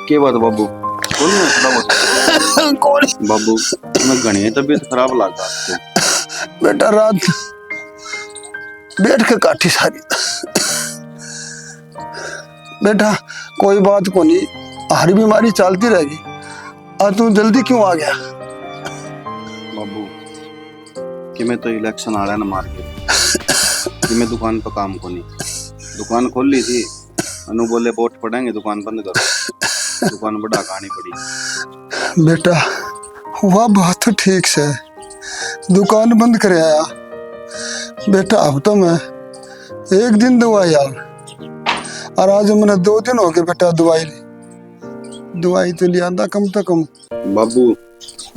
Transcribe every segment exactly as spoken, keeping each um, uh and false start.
के बात बाबू? कौन है थोड़ा बहुत? कौन? बाबू, मैं घणी तबीयत खराब लग रहा है। बेटा, रात बैठ के काटी सारी। बेटा, कोई बात कोनी, हर बीमारी चलती रहेगी। आज तू जल्दी क्यों आ गया? बाबू, कि मैं तो इलेक्शन आड़ा ने मार के कि मैं दुकान पर काम कोनी, दुकान खोल ली थी, अनु बोले वोट पड़ेंगे, दुकान बंद करो, दुकान बढ़ा के आनी पड़ी। बेटा, वह बात तो ठीक से, दुकान बंद करे आया। बेटा, अब तो मैं एक दिन दवाई आऊं, और आज मैंने दो दिन हो गए बेटा दवाई ली। दवाई तो लियांदा कम तो कम। बाबू,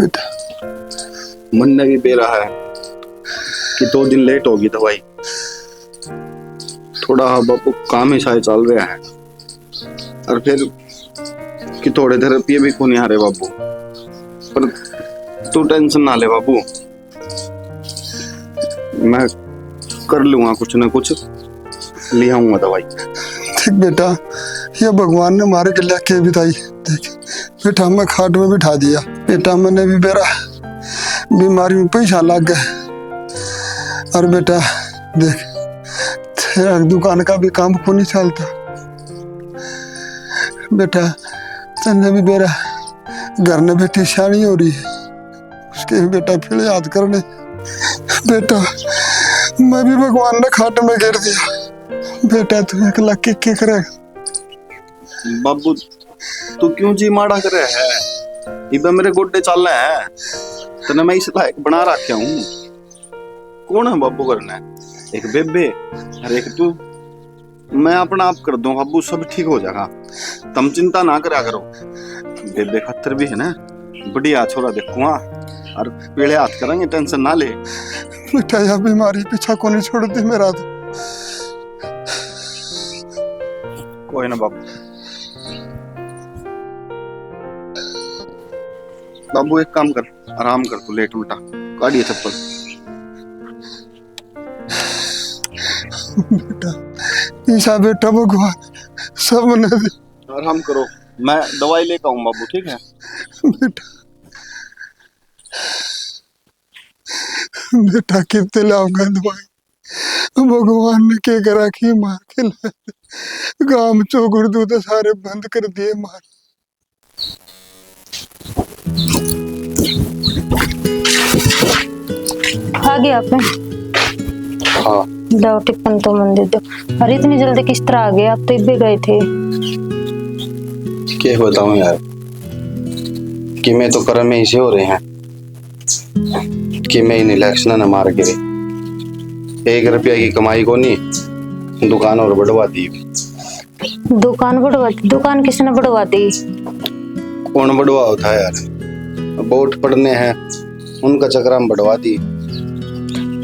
बेटा। मन ने भी बेरा है कि दो दिन लेट होगी दवाई। थोड़ा बाबू काम ही सारे चल रहा है, और फिर कि थोड़े देर रुपये भी कोनी आ रहे बाबू, पर तू टेंशन ना ले बाबू, मैं कर लूंगा कुछ ना कुछ, ले आऊंगा दवाई। देख बेटा, ये भगवान ने मारे के लेके बिताई। देख बेटा, मैं खाट में बिठा दिया। बेटा, मैंने भी बेरा बीमारी में पैसा लग गए। और बेटा, देख, तेरा दुकान का भी काम को नहीं चलता। बेटा, तन्ने भी बेरा घर में बेटी सियाणी हो रही है, उसके भी बेटा पीले हाथ करने। बेटा, मैं भी भगवान ने खाट में गिर दिया। बेटा, तू एक लाख के, के करे? बाबू, तू क्यों जी माड़ा करे है? इबे मेरे गोडे चाले हैं, तने मैं इस लायक बना रखा हूँ। कौन है बाबू करने? एक बेबे और एक तू। मैं अपना आप कर दूं बाबू, सब ठीक हो जाएगा, तुम चिंता ना करा करो। बेबे खातर भी है ना, बढ़िया छोरा देखूंगा और पीले हाथ करेंगे, टेंशन ना ले। बेटा, यह बीमारी पीछा को नहीं छोड़ती मेरा तो। कोई ना बाबू। बाबू, एक काम कर, आराम कर, तू लेट उल्टा, काढ़िए चप्पल। बेटा, ईसा बेटा, भगवान सब ने दे। आराम करो, मैं दवाई लेकर आऊँ बाबू, ठीक है? बेटा, बेटा, कितने लाऊंगा दवाई? भगवान ने के करा कि मार के ले। गाम चौगुर दूध सारे बंद कर दिए मार। आ गए आप? हाँ। लाओ, टिप्पन तो मन दे दो। अरे, इतनी जल्दी किस तरह आ गए आप? तो इब्बे गए थे। क्या बताऊं यार, कि मैं तो कर्म ऐसे हो रहे हैं कि मैं इन इलेक्शन ने मार के एक रुपया की कमाई को नहीं, दुकान और बढ़वा दी। दुकान बढ़वा दी? दुकान किसने बढ़वा दी? कौन बढ़वाओ था यार, वोट पड़ने हैं, उनका चक्कर में बढ़वा दी।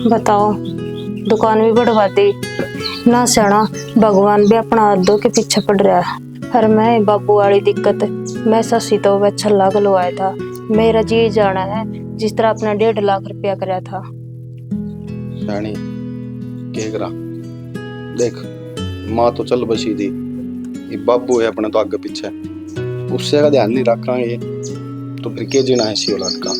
बताओ, दुकान भी बढ़वा दी ना। स्याणा, भगवान भी अपना हाथ धो के पीछे पड़ रहा है। और मैं बाबू वाली दिक्कत, मैं ससी तो वह छल्ला गलवाया था। मेरा जी जाना है, जिस तरह अपना डेढ़ लाख रुपया कराया था। रानी, के करा? देख, माँ तो चल बसी थी, ये बाबू है अपने तो आगे पीछे, उससे का ध्यान नहीं रखांगे तो फिर के जीना है इसी औलाद का।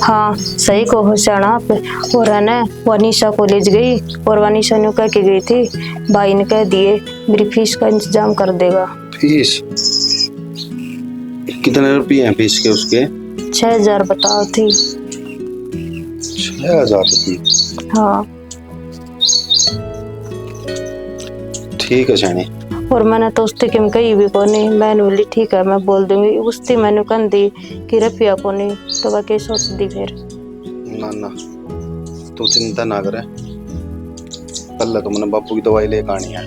हाँ, सही कहो स्याणा आप। और है ना, वनीशा कॉलेज गई और वनीशा ने कह के गई थी, भाई ने कह दिए, मेरी फीस का इंतजाम कर देगा। फीस? कितने रुपये हैं फीस के उसके? छह हजार बता थी। छह हजार रुपये? हाँ। ठीक है सैनी। और मैंने तो उसती किम कही भी कोनी, मैंने बोली ठीक है मैं बोल दूंगी। उसती मैंने कह दी कि रुपया कोनी, तो वह के सोच दी फिर। ना ना, तू चिंता ना करे, पहले तो मैंने बापू की दवाई लेकर आनी है।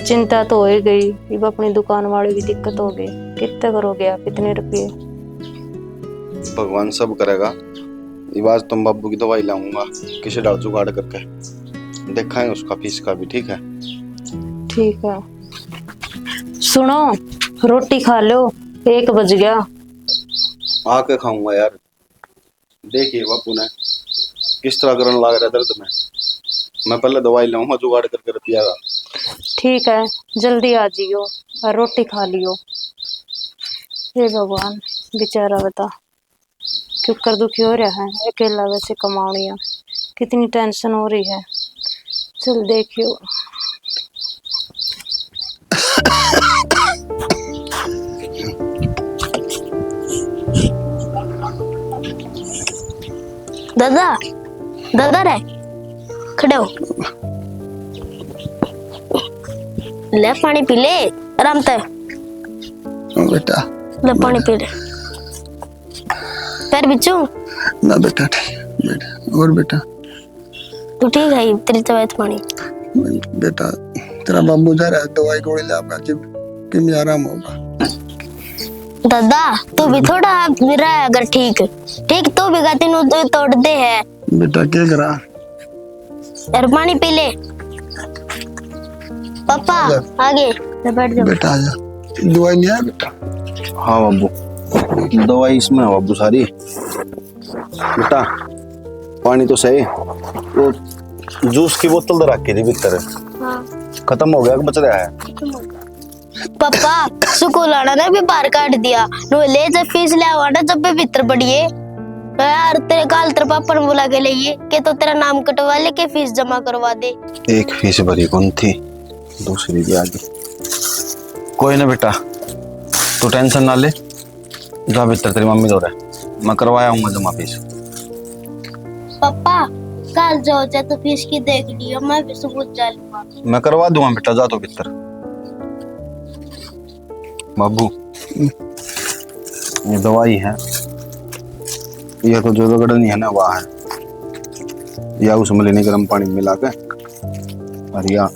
चिंता तो हो ही गई, इब अपनी दुकान वाली भी दिक्कत हो गई, कितने करोगे आप इतने रुपये? भगवान सब करेगा। इब आज तो मैं बाबू की दवाई लाऊंगा, किसी ढाल जुगाड़ करके देखाएं उसका फीस का भी, ठीक है? ठीक है। सुनो, रोटी खा लो, एक बज गया। आके खाऊंगा यार। देखिए बापू ने किस तरह करने लाग रहा दर्द में। मैं पहले दवाई लाऊंगा जुगाड़ करके रुपया का। ठीक है, जल्दी आ जियो और रोटी खा लियो। हे भगवान, बेचारा बता क्यों कर दुखी हो रहा है, अकेला वैसे कमावणिया, कितनी टेंशन हो रही है। चल देखियो। दादा, दादा रे, खड़े हो। ले पानी पी ले आराम तै। हाँ बेटा। ले पानी पी ले। पैर बिच्छू? ना बेटा, ठीक है, बेटा। और बेटा? तू ठीक है, तेरी तबीयत पानी? बेटा, तेरा बाबू जा रहा है, दवाई गोली ले आएगा, जब किम आराम होगा। दादा, तू भी थोड़ा रहा अगर ठीक, ठीक तू भी गाती नु तो तोड़ दे है। बेटा, क्या करा? यार, पानी पी ले। पापा, आजा। आगे। ले, बैठ जाओ। बेटा, आजा। दवाई ले आया बेटा? हाँ बाबू, दवाई इसमें है बाबू सारी। बेटा, पानी तो सही, वो जूस की बोतल तो रखी थी भीतर। हाँ। खत्म हो गया कि बच रहा है? खत्म हो गया। पापा, स्कूल आना ने भी बाहर काट दिया। नो ले जब फीस ले आवा ना जब भी भीतर पड़िए। तो यार तेरे काल तेरे पापा ने बुला के ले ये के तो तेरा नाम कटवा ले के फीस जमा करवा दे। एक फीस भरी कौन थी, दूसरी भी आ गई। कोई ना बेटा, तू टेंशन ना ले, जा भीतर तेरी मम्मी दो रहे, मैं करवाया हूँ जमा फीस। पापा, कल जो हो जाए तो फीस की देख लियो, मैं भी स्कूल जा लूंगा। मैं करवा दूंगा बेटा, जा तो भीतर। बाबू, ये दवाई है, यह तो जो रगड़नी है ना, वह है, या उसमें लेने गर्म पानी मिला के, और या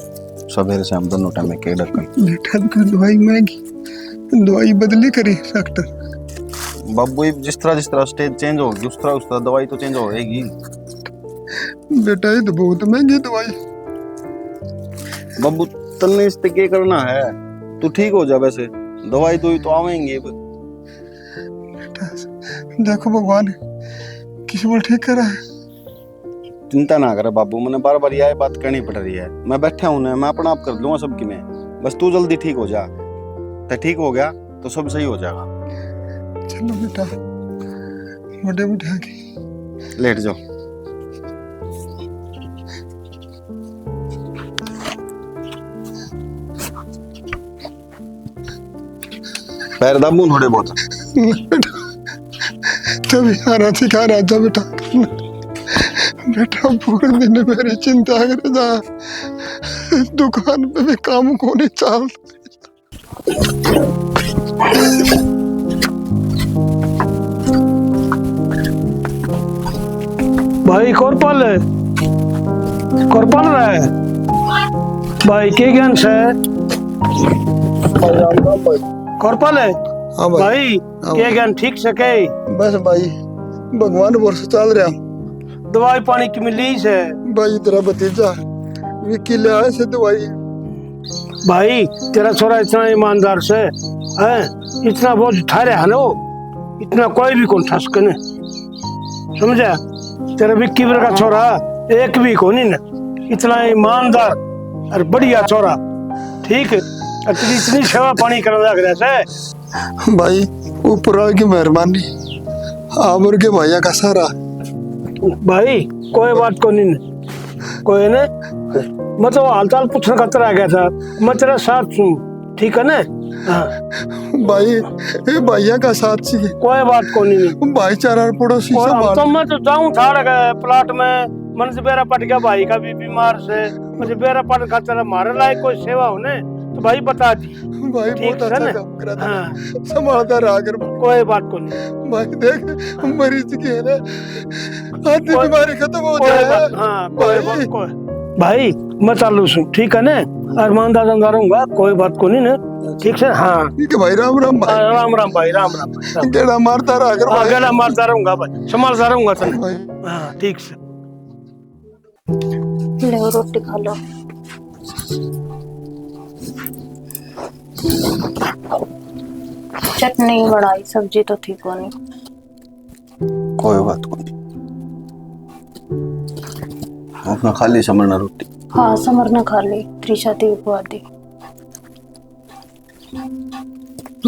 सवेरे से हम दोनों टाइम एक डरकन। बेटा, तो दवाई महंगी, दवाई बदली करी डॉक्टर। बाबू, ये जिस तरह, जिस तरह स्टेज चेंज होगी, उस तरह, उस तरह दवाई तो चेंज होएगी। बेटा, ये तो बहुत महंगी दवाई। बाबू, तन्ने इससे क्या करना है? तू ठीक हो जा, वैसे दवाई दुई तो आवेंगे। बेटा, देखो भगवान किस बोल ठीक करा है। चिंता ना करे बाबू, मैंने बार बार यही बात कहनी पड़ रही है। मैं बैठा हूं ना, मैं अपना आप कर लूंगा सब किमें। बस तू जल्दी ठीक हो जा, ते ठीक हो गया तो सब सही हो जाएगा। चलो बेटा, बड़े बड़े आगे। लेट जाओ। पैर दाबू थोड़े बहुत। तभी आ रहा थी, कह रहा था बेटा। बेटा, पूरे दिन मेरी चिंता करे था, दुकान पे भी काम को नहीं चल। भाई, कोरपाल है, कोरपाल रहा है। भाई, के ज्ञान से? भाई, राम राम भाई। कोरपाल है? हाँ भाई। भाई, हाँ के भाई। ज्ञान ठीक सके? बस भाई, भगवान भरोसे चल रहा। दवाई पानी की मिली से? भाई, तेरा भतीजा विक्की ले आया से दवाई। भाई, तेरा छोरा इतना ईमानदार से, हैं? इतना बोझ उठा रहा है ना वो, इतना कोई भी कौन ठा सके ने, समझा? तेरा विक्की वर्गा छोरा एक भी कोनी ना, इतना ईमानदार और बढ़िया छोरा, ठीक है? और तेरी इतनी सेवा पानी करने लग रहा है। भाई, ऊपर वाले की मेहरबानी, आप और के भाइया का सारा। भाई, कोई बात को नहीं, कोई ने, मैं तो हाल चाल पूछने खातर आ गया था, मैं तेरा साथ हूँ, ठीक है ना? हाँ। भाई, ये भाइया का साथ सी। कोई बात को नहीं। भाईचारा और पड़ोसी और हम संभाल। तो, मैं तो जाऊँ ठाड़ के प्लाट में, मन से बेरा पट गया भाई का भी बीमार से। मुझे बेरा पाने खातर हमारे लायक कोई सेवा होने तो भाई बता दी। भाई, ठीक बहुत अच्छा काम करा था। हाँ। संभालता रहा कर। कोई बात को नहीं। भाई देख, मरीज की है ना, आधी बीमारी खत्म हो जाए। हाँ, कोई बात, कोई। भाई, मैं चालू सूं, ठीक है ना? अरमान दादा ना रहूंगा, कोई बात को नहीं ना। ठीक से? हाँ। ठीक है भाई, राम राम भाई। हाँ, राम राम भाई, राम राम भाई, राम। गेड़ा मारता रहा कर भाई। गेड़ा मारता रहूंगा भाई, संभालता रहूंगा तने। हाँ, ठीक से। ले, रोटी खा लो। चटनी बनाई, सब्जी तो ठीक होनी। कोई बात कोनी। अपना खा ली समर ना रोटी? हाँ, समर ना खा ली, त्रिशा दी खुआ दी।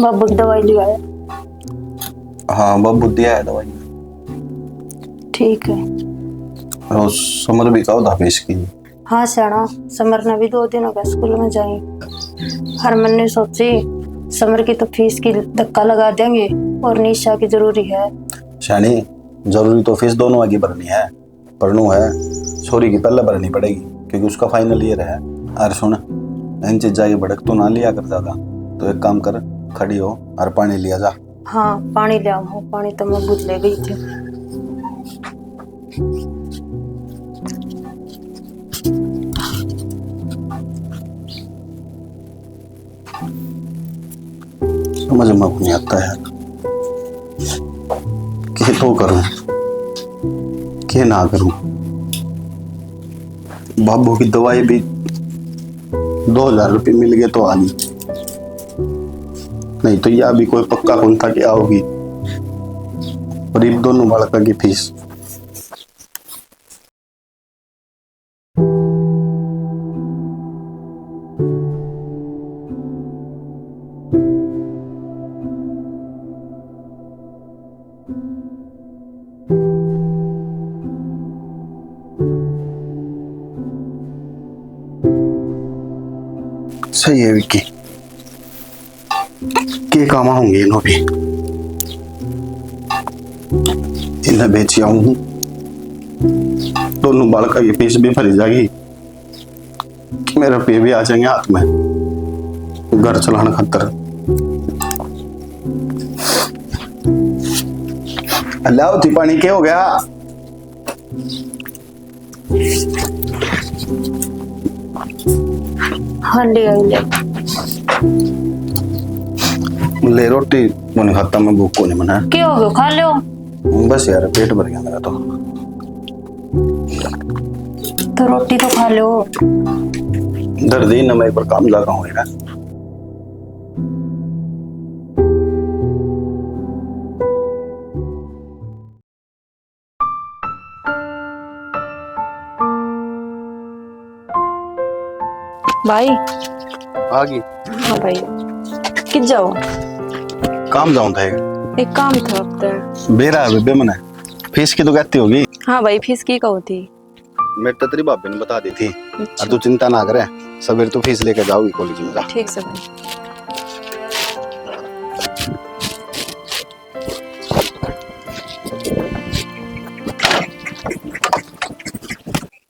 बाबू की दवाई ले आया? हाँ, बाबू दिया है दवाई। ठीक है। और समर भी कहो था इसकी। हाँ स्याणा, समर ने भी दो दिन हो गए स्कूल में जाए। हर मन ने सोची, समर की तो फीस की धक्का लगा देंगे और निशा की जरूरी है। स्याणी, जरूरी तो फीस दोनों की भरनी है, पर नू है, छोरी की पहले भरनी पड़ेगी, क्योंकि उसका फाइनल ईयर है। और सुन, इन चीजा की भड़क तू ना लिया कर ज्यादा, तो एक काम कर, खड़ी हो और पानी लिया जा। हाँ, पानी ले आऊँ, पानी तो मैं भूल ले गई थी। समझ में नहीं आता है, के तो करूं, के ना करूं। बाबू की दवाई भी दो हजार रुपये मिल गए तो आ गई, नहीं तो यह भी कोई पक्का कौन था कि आओगी। और ये दोनों बालका की फीस। सही है विक्की, के काम आऊंगे इन्हों भी। इन्हें बेच आऊं, दोनों बालका की फीस भी भरी जाएगी। मेरे पे भी आ जाएंगे हाथ में घर चलाने खातर। लाओ थी पानी, के हो गया? हाँ, ले आई, ले। ले रोटी कोनी खाता मैं, भूख कोनी मना। के हो गयो, खा लो। बस यार, पेट भर गया मेरा तो। तो रोटी तो खा लो। दर्द ही ना, मैं एक बार काम जाता हूँ यार। भाई। आ गई। हाँ भाई। कित जाओ? काम जाऊं था एक। एक काम था आपसे। बेरा है बेबे मने। फीस की तो कहती होगी। हाँ भाई, फीस की कहो थी। मेरे तो तेरी भाभी ने बता दी थी। अच्छा। और तू चिंता ना करे, सवेरे तू फीस लेके जाओगी कॉलेज में जा। ठीक से भाई।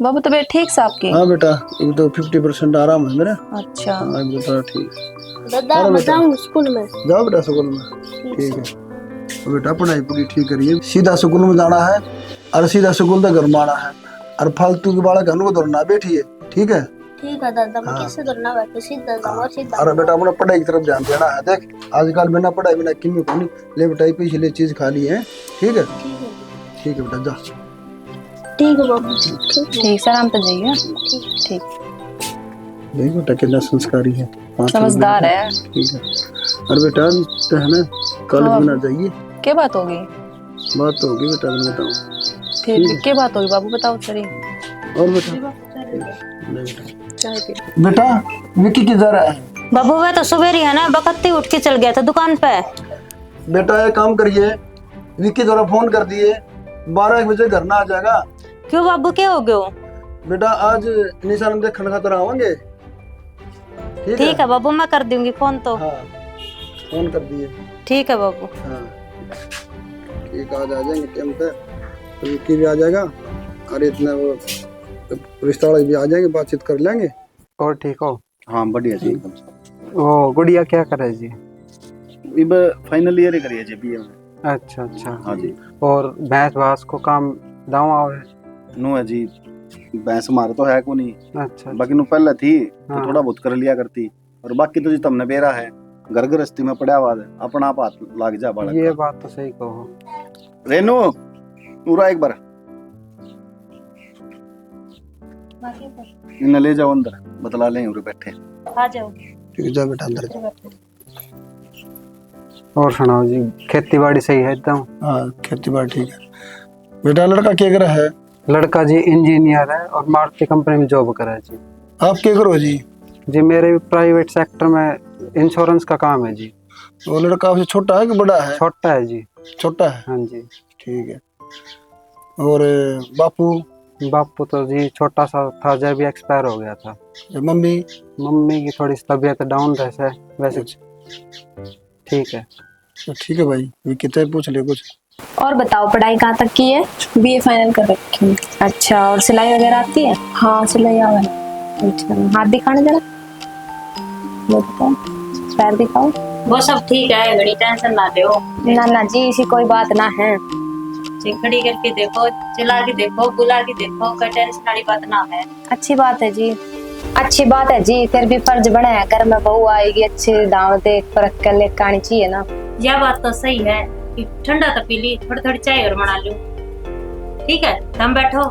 बाबू, तबीयत ठीक से आपकी? हाँ बेटा, इब तो फिफ्टी परसेंट आराम है मेरा। अच्छा। हाँ, इब तो ठीक। दादा, हाँ मैं बेटा। जाऊँ स्कूल में? जाओ बेटा स्कूल में। ठीक है। तो बेटा, पढ़ाई पूरी ठीक करिए, सीधा स्कूल में जाना है और सीधा स्कूल तक घर में आना है। और फालतू के बालक है, उनको धोरै ना बैठिए, ठीक है? ठीक है दादा, मैं हाँ। किसे धोरै ना बैठूं, सीधा जाऊं और सीधा। अरे बेटा, अपना पढ़ाई की तरफ ध्यान देना है। देख, आजकल बिना पढ़ाई बिना किन्नू कोनी। ले बेटा, ये पीछे ले चीज खा ली है, ठीक है? ठीक है। ठीक है बेटा, जा। ठीक है बाबू। ठीक, आराम से जाइए। ठीक। ठीक। देख बेटा, कितना संस्कारी है। पाँच समझदार रुपये है। ठीक है। और बेटा, तो है ना, कल हाँ। भी ना जाइए। क्या बात हो गई? बात तो होगी बेटा, मैं बताऊँ। फिर ठीक है। क्या बात होगी बाबू, बताओ सरी। और बेटा? नहीं बेटा। चाय पी। बेटा, विक्की किधर है? बाबू, वह तो सवेरे है ना, बखत ही उठ के चल गया था दुकान पे। बेटा, एक काम करिए, विक्की द्वारा फोन कर दिए, बारह एक बजे घर ना आ जाएगा। क्यों बाबू, क्या हो गयो? बेटा, आज निशा ने देखण खातर आवांगे। ठीक है? ठीक है बाबू, मैं कर दूंगी फोन तो। हाँ, फोन कर दिए। ठीक है बाबू। हाँ, ठीक, आज आ जाएंगे टाइम पे, तो विक्की भी आ जाएगा। और इतना वो रिश्ते वाले भी आ जाएंगे, बातचीत कर लेंगे। और ठीक हो? हाँ, बढ़िया जी, एकदम। वो गुड़िया क्या करे जी? इब फाइनल ईयर ही करिए जी, बीए में। अच्छा, अच्छा। हाँ जी। और भैंस भास को काम दावा है? नो है जी, भैंस मारे तो है को नहीं। अच्छा, अच्छा। बाकी नु पहले थी तो हाँ। थोड़ा बहुत कर लिया करती, और बाकी तो जी तुमने बेरा है, घर गृहस्थी में पड़ा हुआ है, अपना आप हाथ लाग जा बालक ये का। बात तो सही कहो। रेनू, उरा एक बार। इन्हें ले जाओ अंदर, बतला लें उरे बैठे। आ जाओ। ठीक, जा बेटा अंदर। और सुनाओ जी, खेती बाड़ी सही है एकदम? हाँ, खेती बाड़ी ठीक है। बेटा, लड़का क्या करे है? लड़का जी इंजीनियर है और मारुति कंपनी में जॉब करे है जी। आप क्या करो जी? जी, मेरे भी प्राइवेट सेक्टर में इंश्योरेंस का काम है जी। वो लड़का आपसे छोटा है कि बड़ा है? छोटा है जी। छोटा है? हाँ जी। ठीक है। और बापू? बापू तो जी छोटा सा था जब भी एक्सपायर हो गया था। ये मम्मी? मम्मी की थोड़ी सी तबीयत डाउन रहे से, वैसे अच्छा। ठीक है। तो ठीक है भाई, वे कितने पूछ ले कुछ। और बताओ, पढ़ाई कहाँ तक की है? बीए फाइनल कर रखी है। अच्छा, और सिलाई वगैरह आती है? हाँ, सिलाई आवे। अच्छा, हाथ दिखाने जरा। वो बताओ, पैर दिखाओ। वो सब ठीक है, घणी टेंशन ना लो। ना ना जी, इसी कोई बात ना है। जी, खड़ी करके देखो, चला के देखो, बुला के देखो, कोई टेंशन वाली बात ना है। अच्छी बात है जी। अच्छी बात है जी, फिर भी फर्ज बने है, घर में बहू आएगी, अच्छी दावत एक परख कर लेकर आनी चाहिए ना। यह बात तो सही है कि ठंडा तो पी ली, थोड़ी थोड़ी चाय और बना लूं। ठीक है, तुम बैठो,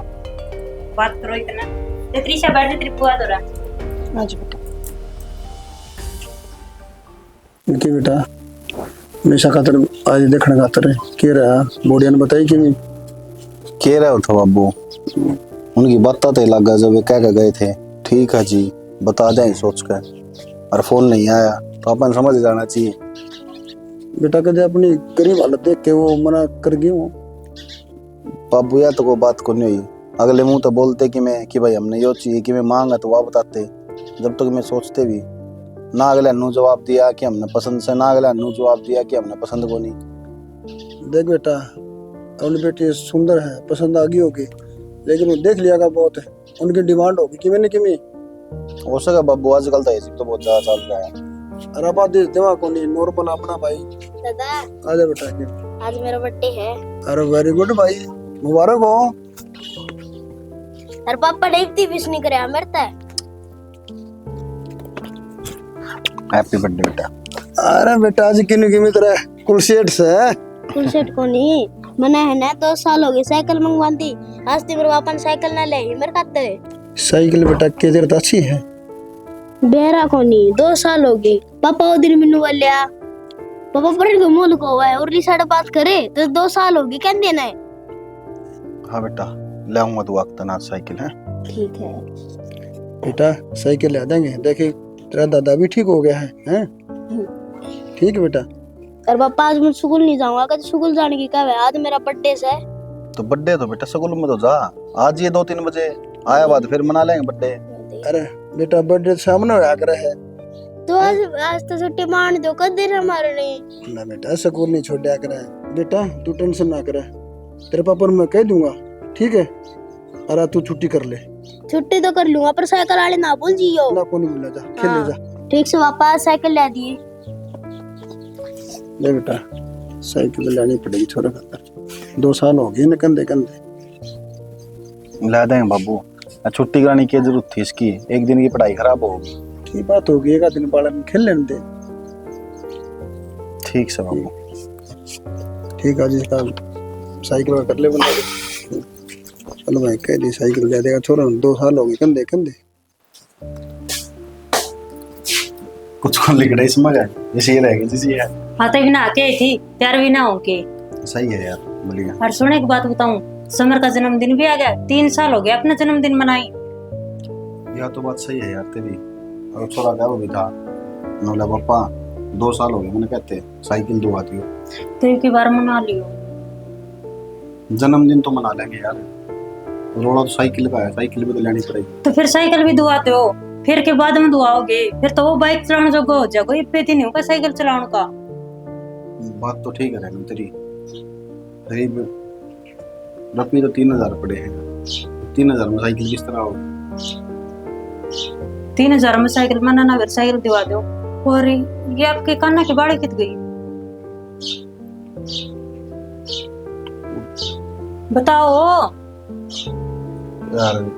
बात करो इतना। ले त्रिशा, बैठ जा, तेरी बुआ तो रहा। आज बेटा। इनके बेटा, हमेशा खातर आज देखने खातर के रहा, बोडिया ने बताई कि नहीं? के रहा था बाबू, उनकी बात तो लगा जब वे कह के गए थे, ठीक है जी, बता दें सोच के, और फोन नहीं आया तो अपन समझ जाना चाहिए। बेटा, कदे अपनी गरीब हालत देख के वो मना कर गए हो? बाबू, या तो कोई बात को नहीं हुई। अगले मुंह तो बोलते कि मैं, कि भाई हमने यो चाहिए, कि मैं मांगा तो वह बताते। जब तक मैं सोचते भी ना, अगले नु जवाब दिया कि हमने पसंद से, ना अगले नु जवाब दिया कि हमने पसंद को नहीं। देख बेटा, अपनी बेटी सुंदर है, पसंद आ गई होगी, लेकिन वो देख लिया का बहुत है, उनकी डिमांड होगी किमें न किमें। हो सके बाबू, आजकल तो ये सब तो बहुत ज्यादा चल रहा है। अरे बात दे देवा कोनी, नॉर्मल अपना भाई। दादा, आ जा बेटा। आज मेरा बर्थडे है। अरे वेरी गुड भाई, मुबारक हो। अरे पापा ने इतनी विश नहीं करे मेरे ते। हैप्पी बर्थडे बेटा। अरे बेटा, आज किनु किमें तेरा कुल सेट से? कुल सेट कोनी, मने है ना दो साल हो गए साइकिल मंगवांदी, आज तक मेरे पापा ने साइकिल ना ले आई मेरे खातर। साइकिल बेटा के तेरे तो अच्छी है। बेरा कोनी, दो साल हो गए। पापा वो दिन मैनू बोलिया, पापा पर के मुंह लुको हुआ है, उरली साइड बात करे तो दो साल हो गए कहंदे ना। हाँ बेटा, ले आऊंगा तू आखते ना साइकिल, है? ठीक है। बेटा, साइकिल ले देंगे, देखे तेरा दादा भी ठीक हो गया है, हैं? हम्म। ठीक है बेटा। अरे पापा, आज मैं स्कूल नहीं जाऊंगा, कद स्कूल जाने की कहवे, आज मेरा बर्थडे से। तो बर्थडे तो बेटा स्कूल में तो जा, आज ये दो तीन बजे आया बाद फिर मना लेंगे बर्थडे। अरे बेटा, बर्थडे सामने होया करे है। तो आज, आज तो छुट्टी मान दो, कद दिन हमारे नहीं। ना बेटा, स्कूल नहीं छोड़ा करे। बेटा, तू टेंशन ना करे, तेरे पापा ने मैं कह दूंगा, ठीक है? अरे तू छुट्टी कर ले। छुट्टी तो कर लूंगा, पर साइकिल वाले ना भूल जियो। ना, कोनी भूला, जा खेल ले, हाँ। जा। ठीक से पापा, साइकिल ला दिए। ले बेटा, साइकिल लानी पड़ेगी छोरे खातर, दो साल हो गए ना कंधे कंधे। ला देंगे बाबू, आ छुट्टी करानी की जरूरत थी इसकी, एक दिन की पढ़ाई खराब होगी। की बात होगी, एक आध दिन बालक ने खेल लेने दे। ठीक से बाबू। ठीक है जी, इसका साइकिल का कर ले बंदा। चलो भाई, कह दी साइकिल दे देगा छोरा, दो साल हो गए कंधे कंधे। कुछ कौन लिख रहा है इसमें, क्या इसी रह गई जिसी है। हाँ, तो भी ना के थी, त्यार भी ना हो के। सही है यार, बढ़िया। और सुन, एक बात बताऊं, समर का जन्मदिन भी आ गया, तीन साल हो गया अपना जन्मदिन मनाई। यह तो बात सही है यार तेरी। और छोरा क्या वो भी था, बोला पापा, दो साल हो गए मैंने कहते साइकिल दुआ दियो। तो एक ही बार मना लियो। जन्मदिन तो मना लेंगे यार, रोला तो साइकिल का है, साइकिल भी तो लेनी पड़ेगी। तो फिर साइकिल भी दुआते हो, फिर के बाद में दुआओगे, फिर तो वो बाइक चलाने जोगा हो जाएगा, इब्बे दिन होगा साइकिल चलाने का। बात तो ठीक है रहना तेरी, करीब रपी तो तीन हजार पड़े हैं। तीन हजार में साइकिल किस तरह होगी? तीन हजार में साइकिल, मन्ना ना, फिर साइकिल दिवा दो। और ये आपके काना की बाड़ी कित गई? बताओ। यार,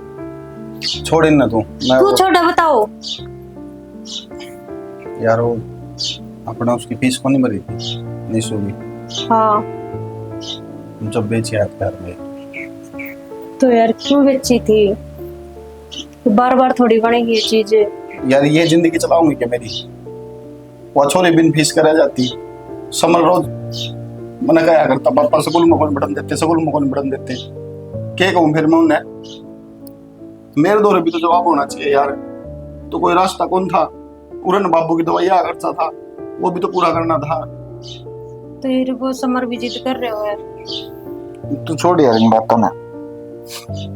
छोड़ इन ना तू। मैं तू वो छोड़ा, बताओ। यार, वो अपना उसकी फीस को नहीं भरी थी, निशु की। हाँ। जब बेची याद कर ले। तो यार, क्यों बेची थी? बार बार थोड़ी बनेगी ये चीज। यार, ये जिंदगी चलाऊंगी क्या मेरी? वो छोरी बिन फीस के रह जाती। समर रोज मना कहा करता, "पापा, स्कूल में कौन पढ़न देते, स्कूल में कौन पढ़न देते।" के कहूँ फिर मैं उन्हें? मेरे धोरे भी तो जवाब होना चाहिए यार। तो कोई रास्ता कौन था? उरन बाबू की दवाई का खर्चा था, वो भी तो पूरा करना था। तो ये वो समर भी जिद कर रहे हो यार। तू छोड़ यार इन बातों ने।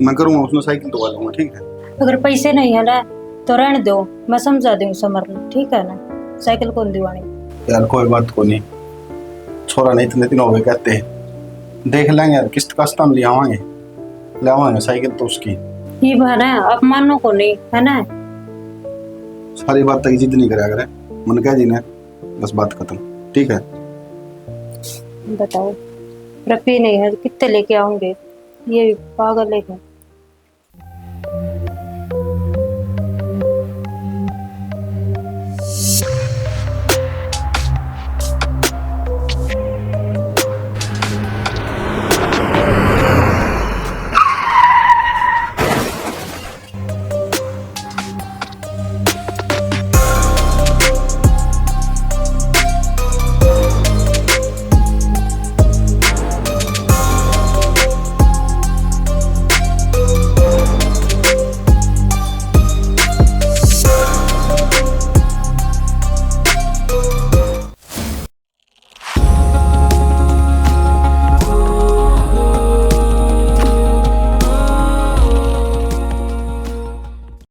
मैं करूँगा, उसने साइकिल दिवा लूंगा, ठीक है? अगर पैसे नहीं है ना, तो रहने दो, मैं समझा दूँ समर ने, ठीक है ना? साइकिल कौन दिवानी? यार, कोई बात को नहीं, छोरा ने इतने दिन हो गए कहते, देख लेंगे यार, किस्त कस्ता में ले आवांगे, ले आवांगे साइकिल तो उसकी। ये बहाना है, आप मानो को नहीं, है ना? सारी बात तक जिद नहीं करा करे, मन कह दी ना, बस बात खत्म, ठीक है? बताओ, रुपये नहीं है, कितने लेके आऊंगे? ये भी पागल है क्या?